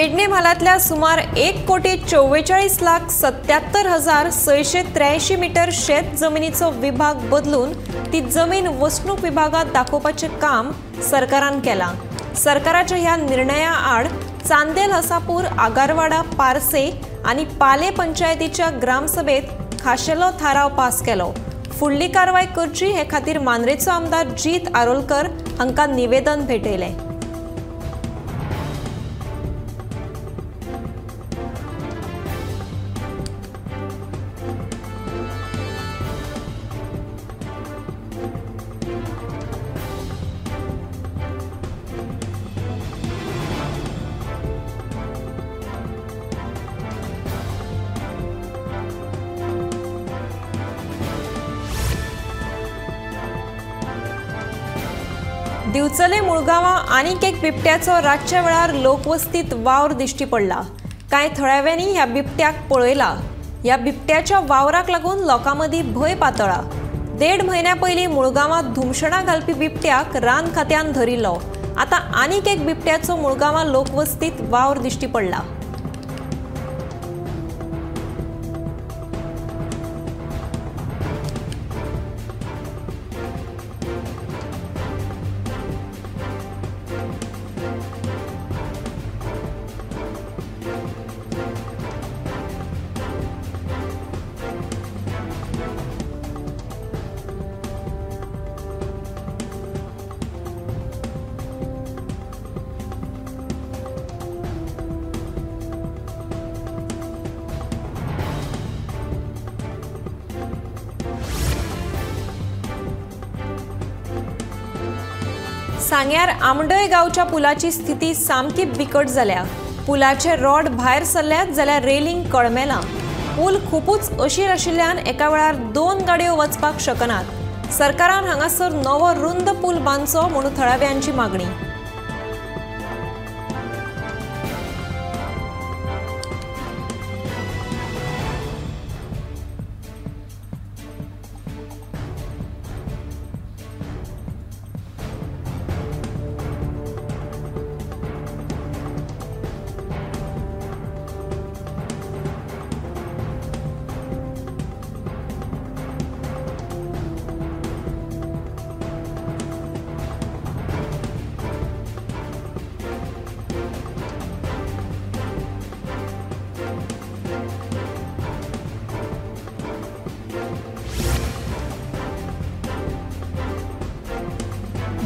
पेडणे म्हालांतल्या सुमार 1,44,77,683 मीटर शेत जमिनीचो विभाग बदलून ती जमीन वसणूक विभागात दाखोवपाचें काम सरकारान केलां। सरकाराच्या ह्या निर्णया आड चांदेल, हसापूर, आगारवाडा, पारसे आनी पाले पंचायतीच्या ग्रामसभेत खाशेलो थाराव पास केलो। फुडली कारवाय करची हे खातीर मांद्रेचो आमदार जीत आरोलकर हांकां निवेदन भेटयलें। दिवचले मुळगांवां आनीक एक बिबट्याचो रातच्या वेळार लोकवस्तीत वावर दिश्टी पडला। कांय थळाव्यांनी ह्या बिबट्याक पळयला। ह्या बिबट्याच्या वावराक लागून लोकां मदीं भंय पातळा। 1.5 म्हयन्या पयलीं मुळगांवां धुमशणां घालपी बिबट्याक रान खात्यान धरिल्लो। आतां आनीक एक बिबट्याचो मुळगांवां लोकवस्तीत वावर दिश्टी पडला। सांग्यार आमडय गांवच्या पुलाची स्थिती सामकी बिकट जाल्या। पुलाचे रॉड भायर सरल्यात जाल्यार रेलिंग कळमेलां। पूल खुपूच अशीर आशिल्ल्यान एका वेळार 2 गाडयो वचपाक शकनात। सरकारान हांगासर नवो रुंद पूल बांदचो म्हणून थळाव्यांची मागणी।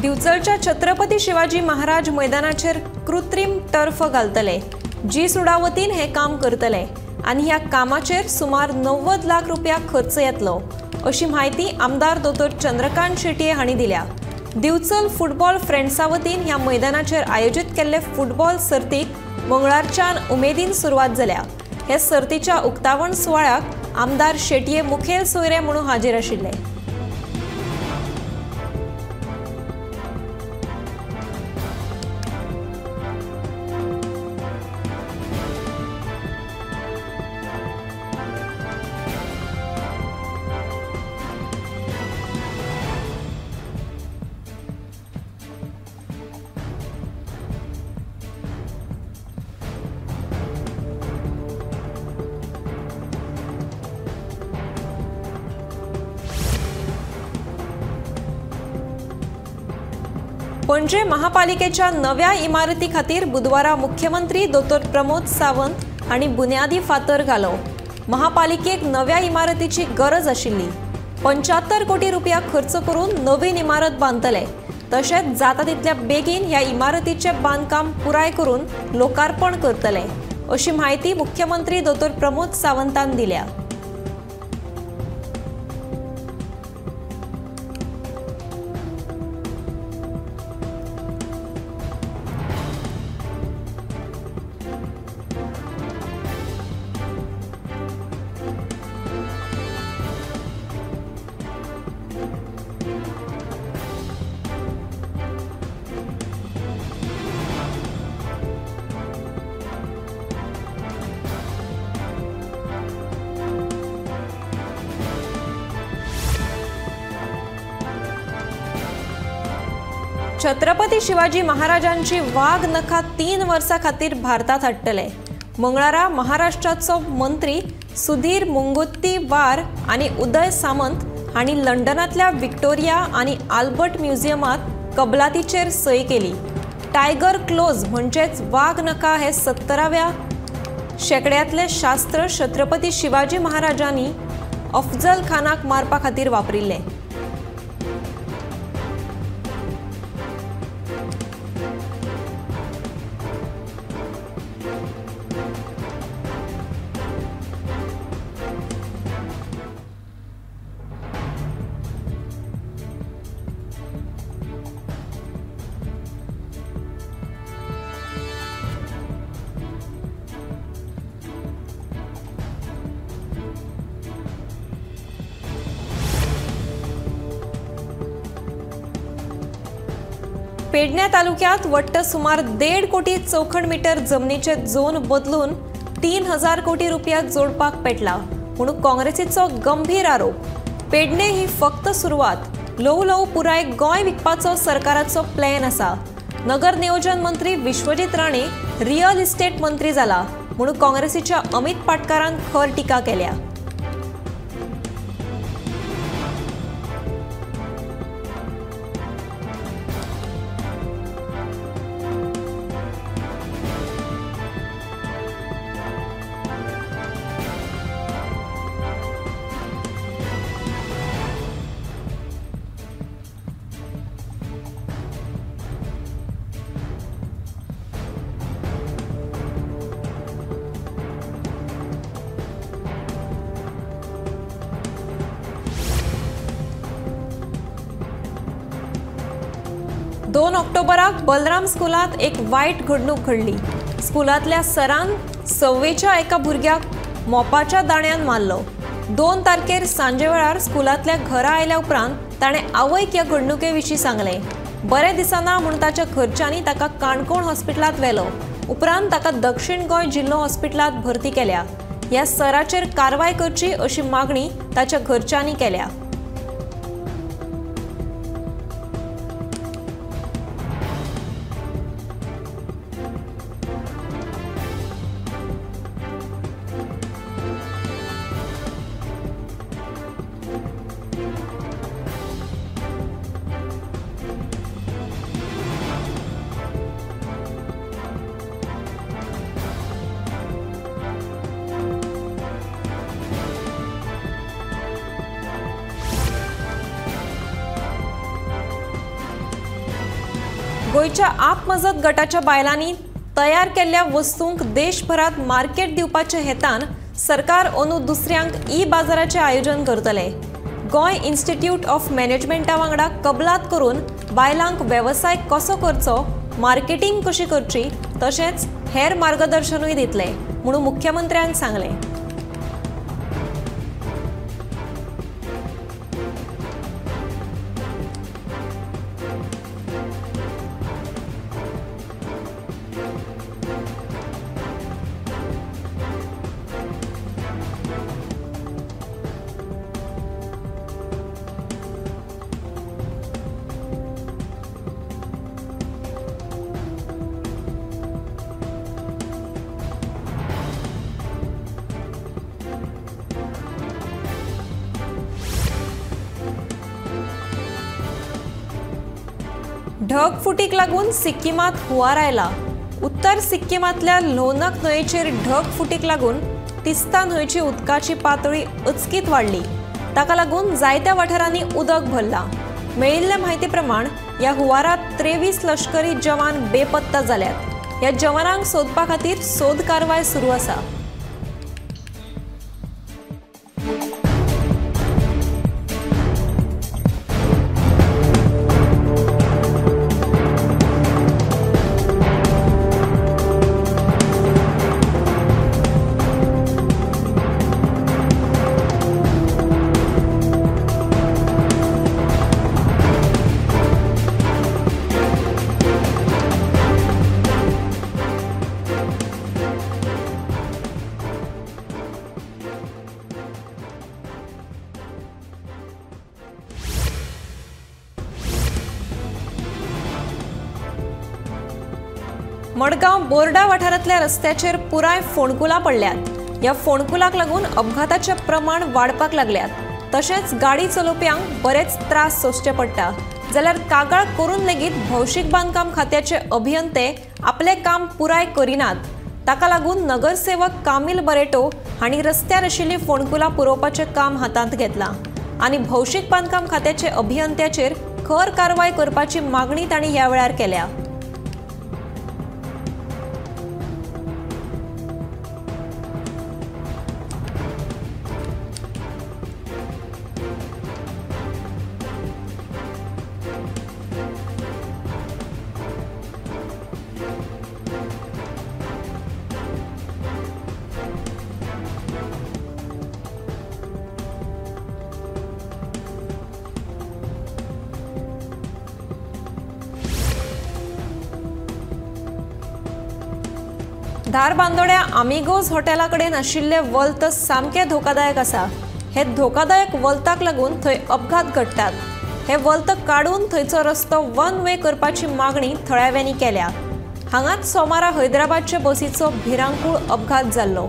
दिवचलच्या छत्रपती शिवाजी महाराज मैदानाचेर कृत्रीम टर्फ घालतले। जी सुडा वतीन हे काम करतले आनी ह्या कामाचेर सुमार 90 लाख रुपया खर्च येतलो अशी म्हायती आमदार दोतोर चंद्रकांत शेटये हांणी दिल्या। दिवचल फुटबॉल फ्रेंड्सा वतीन ह्या मैदानाचेर आयोजीत केल्ले फुटबॉल सर्तीक मंगळारच्यान उमेदीन सुरवात जाल्या। हे सर्तीच्या उक्तावण सुवाळ्याक आमदार शेटये मुखेल सोयरे म्हणून हाजीर आशिल्ले। पणजे महापालिकेच्या नव्या इमारती खातीर बुधवारा मुख्यमंत्री दोतोर प्रमोद सावंत हांणी बुन्यादी फातर घालो। महापालिकेक नव्या इमारतीची गरज आशिल्ली। 75 कोटी रुपया खर्च करून नवीन इमारत बांदतले। तशेंच जाता तितल्या बेगीन ह्या इमारतीचें बांदकाम पुराय करून लोकार्पण करतले अशी म्हायती मुख्यमंत्री दोतोर प्रमोद सावंतान दिल्या। छत्रपती शिवाजी महाराजांची वाघ नखा 3 वर्सां खातीर भारतात हाडटले. मंगळारा महाराष्ट्राचो मंत्री सुधीर मुंगुत्तीवार आनी उदय सामंत हांणी लंडनांतल्या विक्टोरिया आनी आल्बर्ट म्युझियमांत कबलातीचेर सय केली. टायगर क्लोज म्हणजेच वाघ नखा हे 17व्या शेंकड्यांतले शास्त्र छत्रपती शिवाजी महाराजांनी अफजल खानाक मारपा खातीर वापरिल्लें. पेडण्या तालुक्यात वट्ट सुमार 1.5 कोटी चौखण मीटर जमनीचे झोन बदलून 3000 कोटी रुपया जोडपाक पेटला म्हणून काँग्रेसीचो गंभीर आरोप. पेडणे ही फक्त सुरवात, ल्हवू ल्हवू पुराय गोंय विकपाचो सरकाराचो प्लॅन आसा. नगर नियोजन मंत्री विश्वजीत राणे रियल इस्टेट मंत्री जाला म्हणून काँग्रेसीच्या अमित पाटकारान खर टिका केल्या. दोन ऑक्टोबराक बलराम स्कुलांत एक वायट घडणूक घडली. स्कुलांतल्या सरान 6वेच्या एका भुरग्याक मोपाच्या दाण्यान मारलो. 2 तारखेर सांजे वेळार स्कुलांतल्या घरा आयल्या उपरांत ताणें आवयक ह्या घडणुके विशीं सांगलें. बरें दिसना म्हूण ताच्या घरच्यांनी ताका काणकोण हॉस्पिटलांत व्हेलो. उपरांत ताका दक्षिण गोंय जिल्लो हॉस्पिटलांत भरती केल्या. ह्या सराचेर कारवाय करची अशी मागणी ताच्या घरच्यांनी केल्या. गोंयच्या आप मजत गटाच्या बायलांनी तयार केल्ल्या वस्तूंक देशभरात मार्केट दिवपाच्या हेतान सरकार अंदू दुसऱ्यांक ई बाजाराचें आयोजन करतले. गोंय इन्स्टिट्यूट ऑफ मॅनेजमेंटा वांगडा कबलात करून बायलांक वेवसाय कसो करचो, मार्केटिंग कशी करची, तशेंच हेर मार्गदर्शनूय दितले म्हणून मुख्यमंत्र्यान सांगलें. ढगफुटीक लागून सिक्किमांत हुंवार आयला. उत्तर सिक्किमांतल्या ल्होनक न्हंयेचेर ढगफुटीक लागून तिस्ता न्हंयची उदकाची पातळी अचकीत वाडली. ताका लागून जायत्या वाठारांनी उदक भरलां. मेळिल्ले म्हायती प्रमाण ह्या हुंवारांत 23 लश्करी जवान बेपत्ता जाल्यात. ह्या जवानांक सोदपा खातीर सोद कारवाय सुरू आसा. मडगांव बोर्डा वाठारांतल्या रस्त्याचेर पुराय फोंडकुलां पडल्यात. ह्या फोंडकुलाक लागून अपघाताचें प्रमाण वाडपाक लागल्यात. तशेंच गाडी चलोवप्यांक बरेच त्रास सोंसचे पडटा. जाल्यार कागाळ करून लेगीत भौशीक बांदकाम खात्याचे अभियंते आपलें काम पुराय करिनात. ताका लागून नगरसेवक कामील बरेटो हांणी रस्त्यार आशिल्लीं फोंडकुलां पुरोवपाचें काम हातांत घेतलां आनी भौशीक बांदकाम खात्याचे अभियंत्याचेर खर कारवाय करपाची मागणी तांणी ह्या वेळार केल्या. धारबांदोड्या आमिगोज हॉटेला कडेन आशिल्ले वल्त सामकें धोकादायक आसा. हे धोकादायक वल्ताक लागून थंय अपघात घडटात. हे वल्त काडून थंयचो रस्तो वन वे करपाची मागणी थळाव्यांनी केल्या. हांगाच सोमारा हैदराबादचे बसीचो भिरांकूळ अपघात जाल्लो.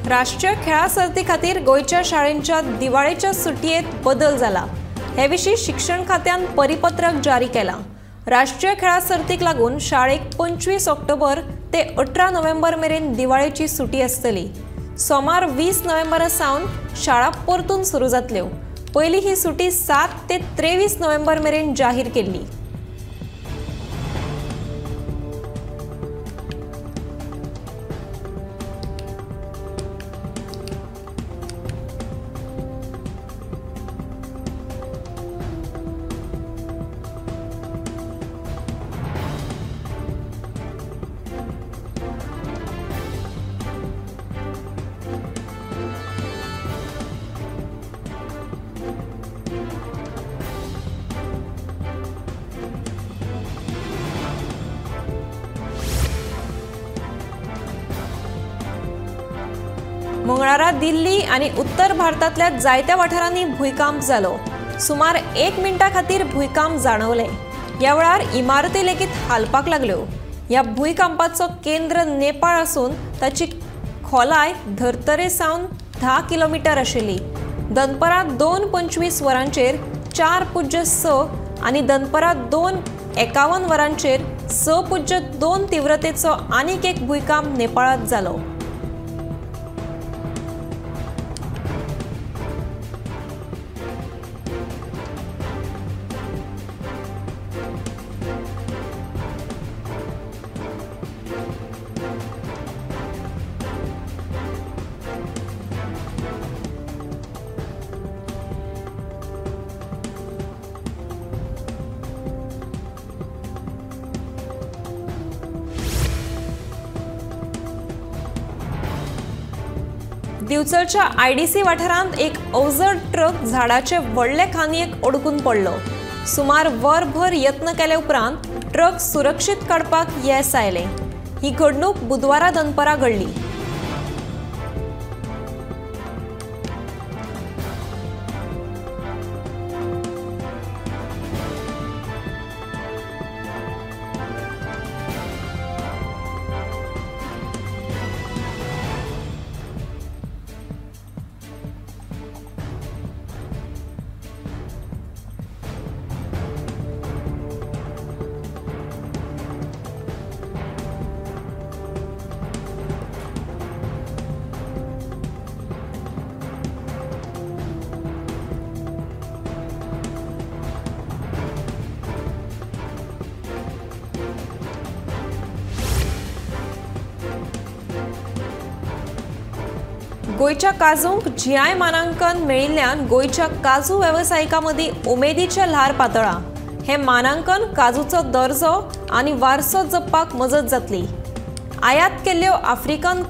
राष्ट्रीय खेळां सर्ती खातीर गोंयच्या शाळेंच्या दिवाळेच्या सुटयेंत बदल जाला. हे विशीं शिक्षण खात्यान परिपत्रक जारी केलां. राष्ट्रीय खेळां सर्तीक लागून शाळेक 25 ऑक्टोबर ते 18 नोव्हेंबर मेरेन दिवाळेची सुटी आसतली. सोमार 20 नोव्हेंबरा सावन शाळा परतून सुरू जातल्यो. पयलीं ही सुटी 7 ते 23 नोव्हेंबर मेरेन जाहीर केल्ली. मंगळारा दिल्ली आनी उत्तर भारतांतल्या जायत्या वाठारांनी भूंयकांप जालो. सुमार 1 मिनटा खातीर भूंयकांप जाणवले. ह्या वेळार इमारती लेगीत हालपाक लागल्यो. ह्या भूंयकांपाचो केंद्र नेपाळ आसून ताची खोलाय धर्तरे सावन 10 किलोमिटर आशिल्ली. दनपरां 2:25 वरांचेर 4.6 आनी दनपरां 2:51 वरांचेर 6.2 तीव्रतेचो आनीक एक भूंयकांप नेपाळांत जालो. दिवचलच्या आयडीसी वाठारांत एक अवजड ट्रक झाडाचे व्हडले खांदयेक अडकून पडलो. सुमार वरभर यत्न केले उपरांत ट्रक सुरक्षीत काडपाक येस आयलें. ही घडणूक बुधवारा दनपरां घडली. गोंयच्या काजूंक जीआय मानांकन मेळिल्ल्यान गोंयच्या काजू वेवसायिकां मदीं उमेदीचें ल्हार पातळ्ळां. हें मानांकन काजूचो दर्जो आनी वारसो जपपाक मजत जातली. आयात केल्ल्यो आफ्रिकन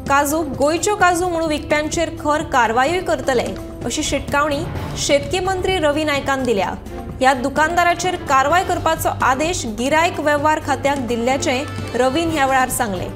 काजू गोंयच्यो काजू म्हणून विकप्यांचेर खर कारवायूय करतले अशी शिटकावणी शेतकी मंत्री रवी नायकान दिल्या. ह्या दुकानदाराचेर कारवाय करपाचो आदेश गिरायक वेव्हार खात्याक दिल्ल्याचें रवीन ह्या वेळार सांगलें.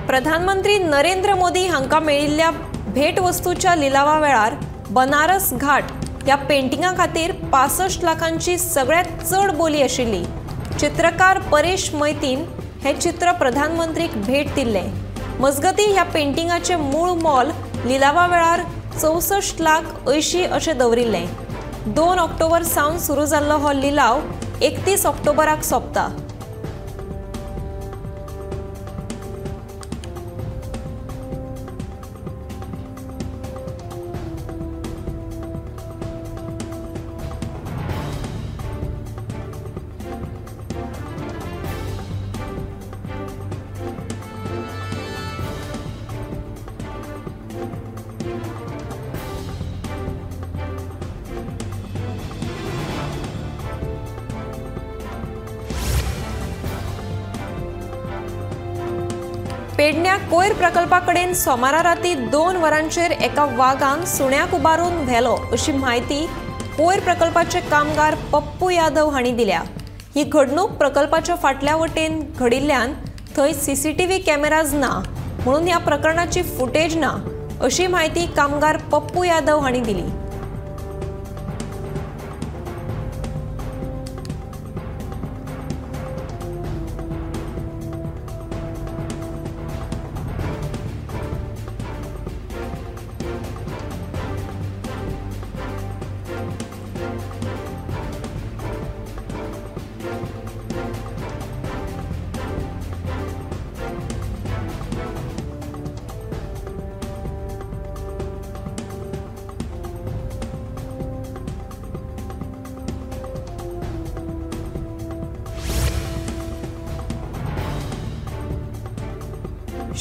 प्रधानमंत्री नरेंद्र मोदी हांकां मेळिल्ल्या भेटवस्तूच्या लिलावा वेळार बनारस घाट ह्या पेंटिंगा खातीर 65 लाखांची सगळ्यांत चड बोली आशिल्ली. चित्रकार परेश मैतीन हें चित्र प्रधानमंत्रीक भेट दिल्लें. मजगतीं ह्या पेंटिंगाचें मूळ मोल लिलावा वेळार 64,80,000 अशें दवरिल्लें. 2 ऑक्टोबर सावन सुरू जाल्लो हो लिलाव 31 ऑक्टोबराक सोंपता. पेडण्या कोयर प्रकल्पा कडेन सोमारा राती 2 वरांचेर एका वागान सुण्याक उबारून व्हेलो अशी म्हायती कोयर प्रकल्पाचे कामगार पप्पू यादव हांणी दिल्या. ही घडणूक प्रकल्पाच्या फाटल्या वटेन घडिल्ल्यान थंय सीसीटीव्ही कॅमेराज ना म्हणून ह्या प्रकरणाची फुटेज ना अशी म्हायती कामगार पप्पू यादव हांणी दिली.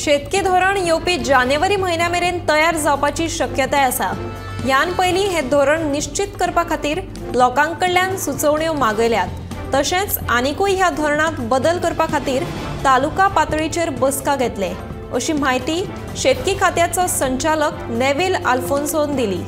शेतकी धोरण येवपी जानेवारी म्हयन्या मेरेन तयार जावपाची शक्यताय आसा. ह्यान पयलीं हें धोरण निश्चित करपा खातीर लोकां कडल्यान सुचोवण्यो मागयल्यात. तशेंच आनिकूय ह्या धोरणांत बदल करपा खातीर तालुका पातळीचेर बसका घेतले अशी म्हायती शेतकी खात्याचो संचालक नेव्हिल आल्फोन्सोन दिली.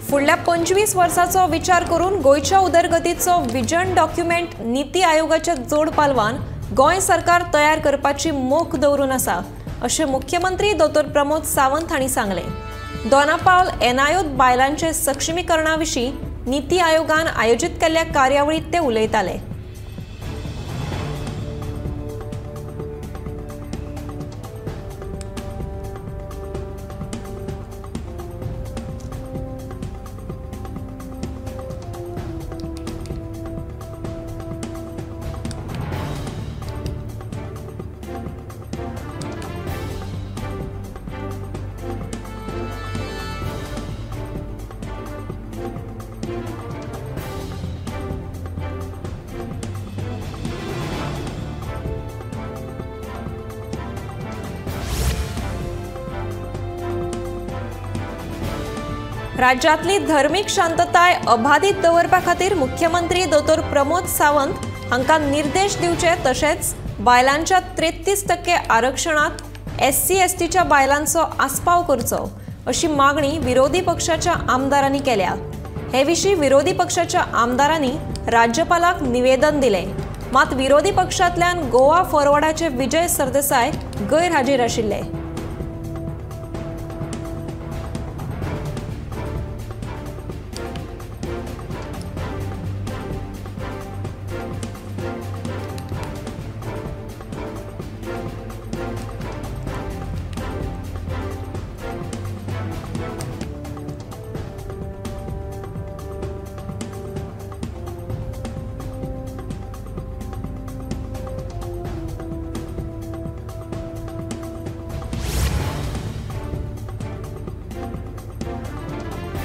फुडल्या 25 वर्साचो विचार करून गोंयच्या उदरगतीचो विजन डॉक्युमेंट नीती आयोगाच्या जोड पालवान गोंय सरकार तयार करपाची मोख दवरून आसा अशें मुख्यमंत्री दोतोर प्रमोद सावंत हांणी सांगलें. दोनापावल एनआयओत बायलांचे सक्षमीकरणा विशीं नीती आयोगान आयोजीत केल्ल्या कार्यावळींत ते उलयताले. राज्यांतली धर्मीक शांतताय अबाधीत दवरपा खातीर मुख्यमंत्री दोतोर प्रमोद सावंत हांकां निर्देश दिवचे, तशेंच बायलांच्या 33% आरक्षणांत एससी एसटीच्या बायलांचो आस्पाव करचो अशी मागणी विरोधी पक्षाच्या आमदारांनी केल्या। हे विशीं विरोधी पक्षाच्या आमदारांनी राज्यपालाक निवेदन दिलें। मात विरोधी पक्षांतल्यान गोवा फॉरवर्डाचे विजय सरदेसाय गैरहाजीर आशिल्ले।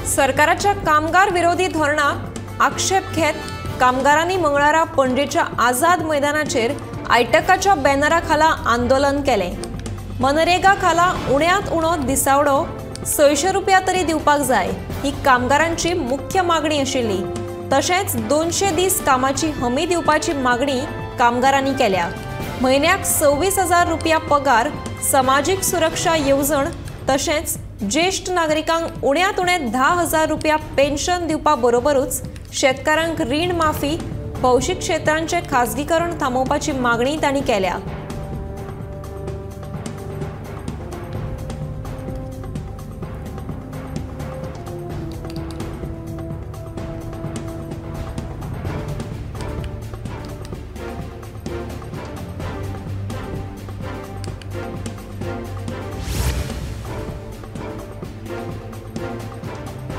सरकाराच्या कामगार विरोधी धोरणाक आक्षेप घेत कामगारांनी मंगळारा पणजेच्या आझाद मैदानाचेर आयटकाच्या बॅनरा खाला आंदोलन केलें। मनरेगा खाला उण्यांत उणो दिसावडो 600 रुपया तरी दिवपाक जाय ही कामगारांची मुख्य मागणी आशिल्ली। तशेंच 200 दीस कामाची हमी दिवपाची मागणी कामगारांनी केल्या। म्हयन्याक 26,000 रुपया पगार, समाजीक सुरक्षा येवजण तशेंच ज्येष्ठ नागरिकांक उण्यांत उणें 10,000 रुपया पेन्शन दिवपा बरोबरूच शेतकारांक रीण माफी, भौशीक क्षेत्रांचें खाजगीकरण थांबोवपाची मागणी तांणी केल्या।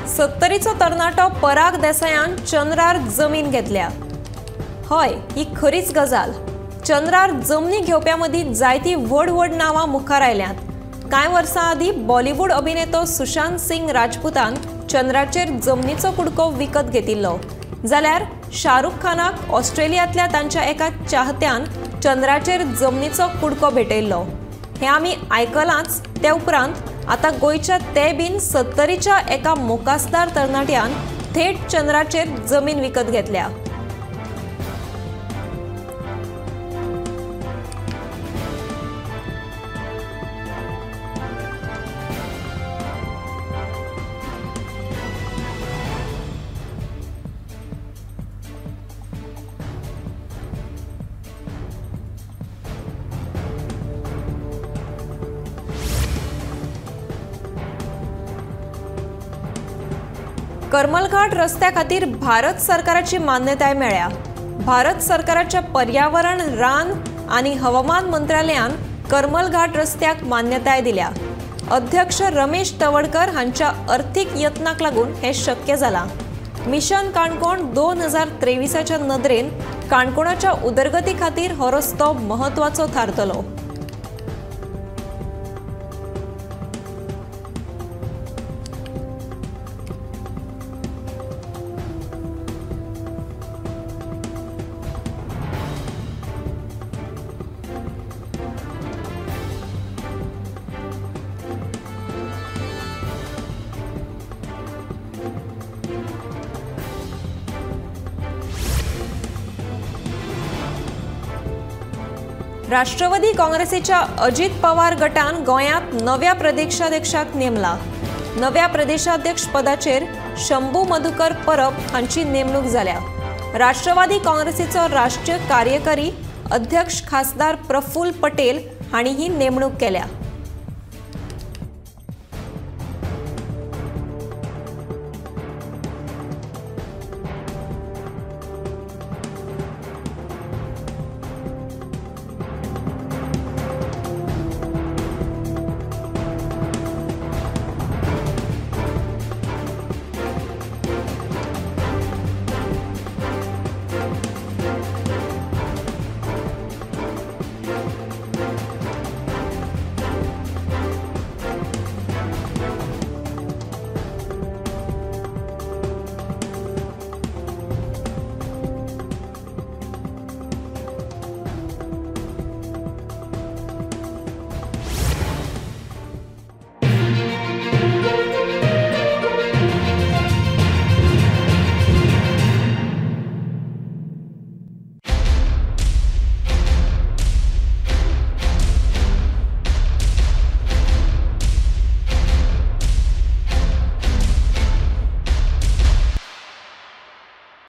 सत्तरीचो तरणाटो पराग देसायान चंद्रार जमीन घेतल्या। हय, ही खरीच गजाल। चंद्रार जमनी घेवप्या मदीं जायतीं व्हड व्हड नांवां मुखार आयल्यांत। कांय वर्सां आदीं बॉलिवूड अभिनेतो सुशांत सिंग राजपूतान चंद्राचेर जमनीचो कुडको विकत घेतिल्लो, जाल्यार शाहरुख खानाक ऑस्ट्रेलियांतल्या तांच्या एका चाहत्यान चंद्राचेर जमनीचो कुडको भेटयल्लो। हें आमी आयकलांच। ते उपरांत आतां गोंयच्या ते बीन सत्तरीच्या एका मोकासदार तरणाट्यान थेट चंद्राचेर जमीन विकत घेतल्या। करमलघाट रस्त्या खातीर भारत सरकाराची मान्यताय मेळ्ळ्या। भारत सरकाराच्या पर्यावरण, रान आनी हवामान मंत्रालयान करमलघाट रस्त्याक मान्यताय दिल्या। अध्यक्ष रमेश तवडकर हांच्या अर्थीक यत्नाक लागून हें शक्य जालां। मिशन काणकोण 2023च्या नदरेन काणकोणाच्या उदरगती खातीर हो रस्तो म्हत्वाचो थारतलो। राष्ट्रवादी काँग्रेसीच्या अजित पवार गटान गोंयांत नव्या प्रदेशाध्यक्षाक नेमला। नव्या प्रदेशाध्यक्ष पदाचेर शंभू मधुकर परब हांची नेमणूक जाल्या। राष्ट्रवादी काँग्रेसीचो राष्ट्रीय कार्यकारी अध्यक्ष खासदार प्रफुल्ल पटेल हांणी ही नेमणूक केल्या।